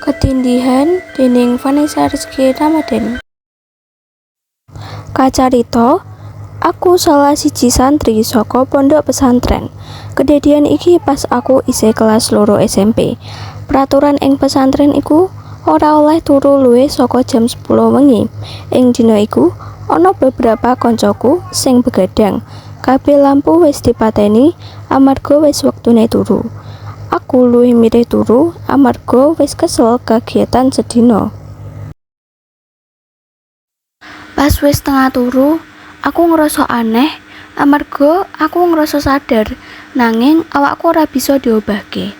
Ketindihan dening Vanessa Rizky Ramadhani. Kacarita, aku salah siji santri saka pondok pesantren. Kedadian iki pas aku isih kelas 2 SMP. Peraturan ing pesantren iku ora oleh turu luwih saka jam 10 wengi. Ing dina iku ana beberapa koncoku sing begadang. Kabeh lampu wis dipateni amarga wis wektune turu. Aku luwih milih turu amarga wis kesel kagiatan sedina. Pas wis tengah turu, aku ngrasa aneh amarga aku ngrasa sadar nanging awakku ora bisa diobahke.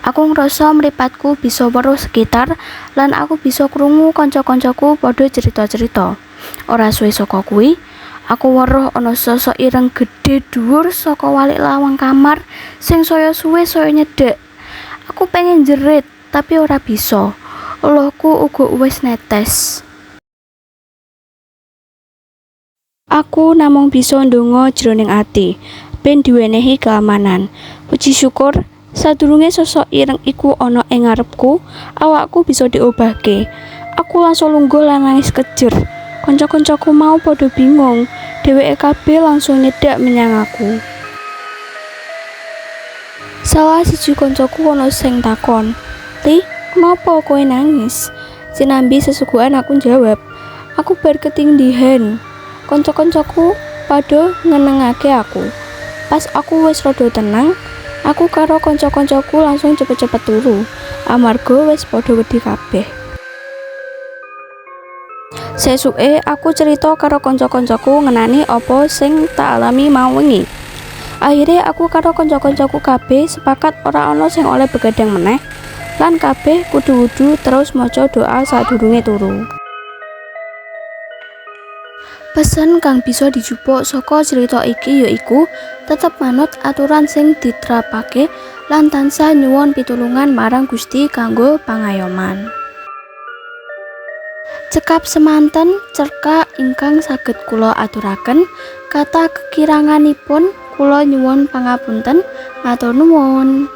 Aku ngrasa mripatku bisa weruh sekitar lan aku bisa krungu kanca-kancaku padha cerita-cerita. Ora suwe saka kuwi, aku weruh ana sosok ireng gedhe dhuwur saka walik lawang kamar sing saya suwe saya nyedhek. Aku pengen jerit tapi ora bisa. Eluhku uga wis netes. Aku namung bisa ndonga jroning ati ben diwenehi keamanan. Puji syukur, sadurunge sosok ireng iku ana ing ngarepku, awakku bisa diobahke. Aku langsung lungguh lan nangis kejer. Kanca-kancaku mau padha bingung. Dheweke kabeh langsung nyedhak menyang aku. Salah siji kancaku ana sing takon, "Li, kenapa kowe nangis?" Sinambi sesugukan aku njawab, "Aku bar ketindihan." Kanca-kancaku padha ngenengake aku. Pas aku wis rada tenang, aku karo kanca-kancaku langsung cepet-cepet turu, amarga wis padha wedi kabeh. Sesuke aku cerita karo kanca-kancaku ngenani apa sing tak alami mau wengi. Akhire aku karo kanca-kancaku kabeh sepakat ora ana sing oleh begadang meneh lan kabeh kudu wudu terus maca doa sadurunge turu. Pesen kang bisa dijupuk saka cerita iki yaiku tetep manut aturan sing diterapake lan tansah nyuwun pitulungan marang Gusti kanggo pangayoman. Cekap semanten cerkak ingkang saged kula aturaken, kathah kekiranganipun kula nyuwun pangapunten, matur nuwun.